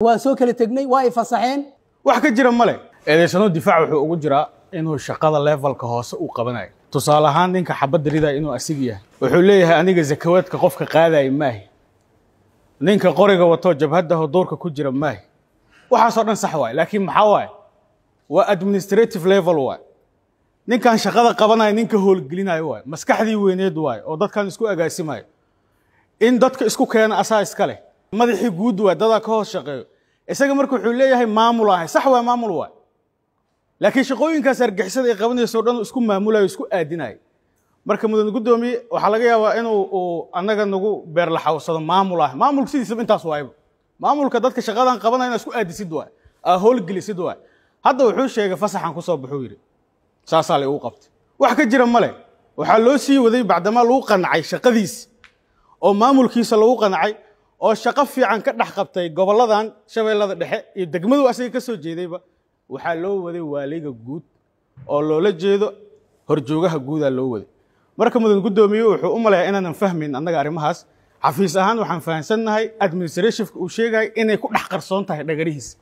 Waan soo kala tegnay, waa ay fasaxeen. Wax ka jira male. Eedaysano difaac wuxuu ugu jiraa inuu shaqada levelka hoose uu qabanayo. Tusaale ahaan, ninka xabadda ridaya inuu asig yahay. Wuxuu leeyahay aniga zakawaadka qofka qaadaya maahi, ninka qoriga wato jabhadda duurka ku jira maahi. Waxaasoo dhan sax waay, laakiin maxaa waaye? Waa administrative level waay. Ninkan shaqada qabanaya, ninka howlgelinayo waay, maskaxdii weyneed waay oo dadkan isku agaasimayo in dadka isku keena, asaa iska leh, madaxii guud waay, dadaa ka hoos shaqeeyo isaga. Marka wuxuu leeyahay maamul ahay. Sax waay, maamul waay, laakiin shaqooyinkaas argixisada ay qabanayso o dhan isku maamulayo, isku aadinayo. Marka mudan guddoomiye, waxaa laga yaabaa inuu uu annaga nagu beerlaxawsado maamul ah. Maamulka sidiisaba intaas waayba. Maamulka dadka shaqadan qabanaya inaa isku aadisid waay, aa howlgelisid waay. Hadda wuxuu sheegay fasaxan kusoo baxuu yidhi, saasaa la igu qabtay. Wax ka jira male. Waxaa loo sii waday bacdamaa lagu qancay shaqadiis oo maamulkiisa lagu qancay oo shaqo fiican ka dhex qabtay gobolladan Shabeellada Dhexe iyo degmadu asaga ka soo jeedayba. Waxaa loo waday waaliga guud oo loola jeedo horjoogaha guudaa loo waday. Marka mudan guddoomiye, wuxuu u maleeyaa inaanan fahmayn annaga arrimahaas. Xafiis ahaan waxaan fahamsannahay administrationka uu sheegaya inay ku dhex qarsoon tahay dhagarihiis.